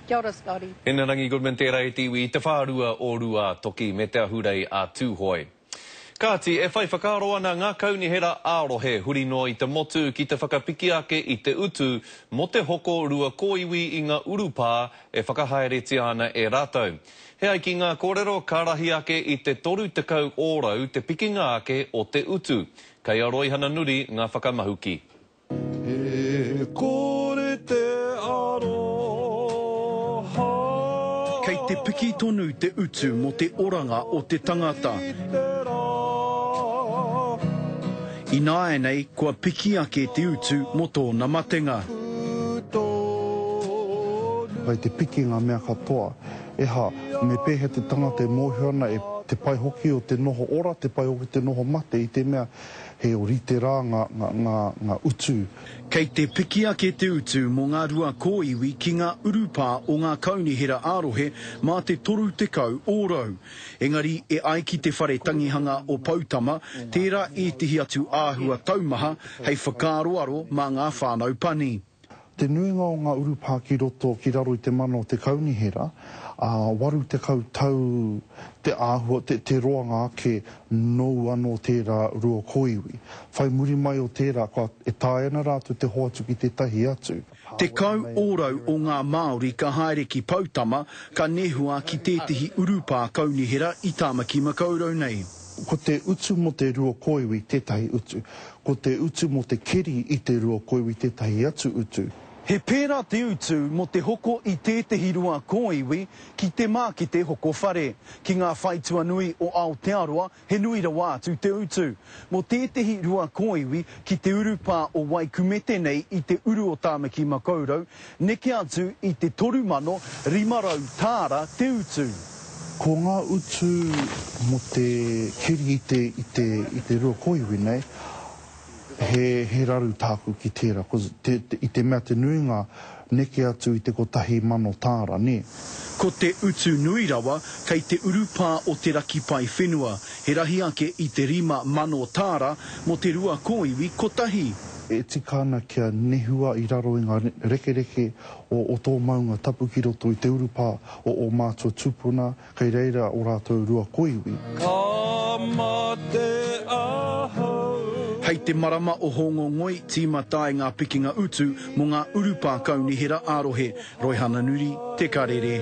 Kia ora Scotty. Hinerangi Goodman tērā e te iwi i te whārua o Rūātoki me te ahurei a Tūhoe. Kāti, e whai whakaaro ana ngā kaunihera ā-rohe huri noa i te motu ki te whakapiki ake i te utu mō te hoko rua kōiwi i ngā urupā e whakahaeretia ana e rātou. He ai ki ngā kōrero, ka rahi ake i te 30 ōrau te pikinga ake o te utu. Kei a Roihana Nuri ngā whakamahuki. E kore te aroha. Kei te piki tonu te utu mō te oranga o te tangata. Ināianei kua piki ake te utu mō tōna matenga. Kei te piki ngā mea katoa. Eha, me pēhea te tangata e mōhio ana e te pai hoki o te noho ora, te pai hoki te noho mate i te mea He orite rā ngā utu. Kei te piki ake te utu mō ngā rua kōiwi ki ngā urupā o ngā kaunihera ā-rohe mā te 30 ōrau. Engari e ai ki te whare tangihanga o Poutama, tērā ētehi atu āhua taumaha hei whakaaroaro mā ngā whānau pani. Te nuinga o ngā urupā ki roto, ki raro i te mana o te kaunihera, ā, 80 tau te āhua, te, te roanga ake nōu anō tērā rua kōiwi. Whai muri mai o tērā, kua, e taea ana rātou te hoatu ki tētahi atu. 10 ōrau o ngā Māori ka haere ki Poutama, ka nehua ki tētehi urupā kaunihera i Tāmaki Makaurau nei. Ko te utu mō te rua kōiwi tētahi utu. Ko te utu mō te keri i te rua kōiwi tētahi atu utu. He pērā te utu mō te hoko i tētehi rua kōiwi ki te mākete hoko whare. Ki ngā whaitua nui o Aotearoa, he nui rawa atu te utu. Mō tētehi rua kōiwi ki te urupā o Waikumete nei i te uru o Tāmaki Makaurau, neke atu i te 3,500 tāra te utu. Ko ngā utu mō te keri i te, i te, i te rua kōiwi nei, he, he raru tāku ki tērā, cause te, te, i te mea te nuinga neke atu i te 1,000 tāra, nē. Ko te utu nui rawa kei te urupā o Te Raki Paewhenua, he rahi ake i te 5,000 tāra mō te rua kōiwi kotahi. E tika ana kia nehua i raro i ngā rekereke o o tō maunga tapu ki roto i te urupā o ō mātua tūpuna, kei reira ō rātou rua koiwi. Ka mate ahau. Hei te marama o Hōngongoi tīmata ai ngā pikinga utu mō ngā urupā kaunihera ā-rohe. Roihana Nuri, Te Karere.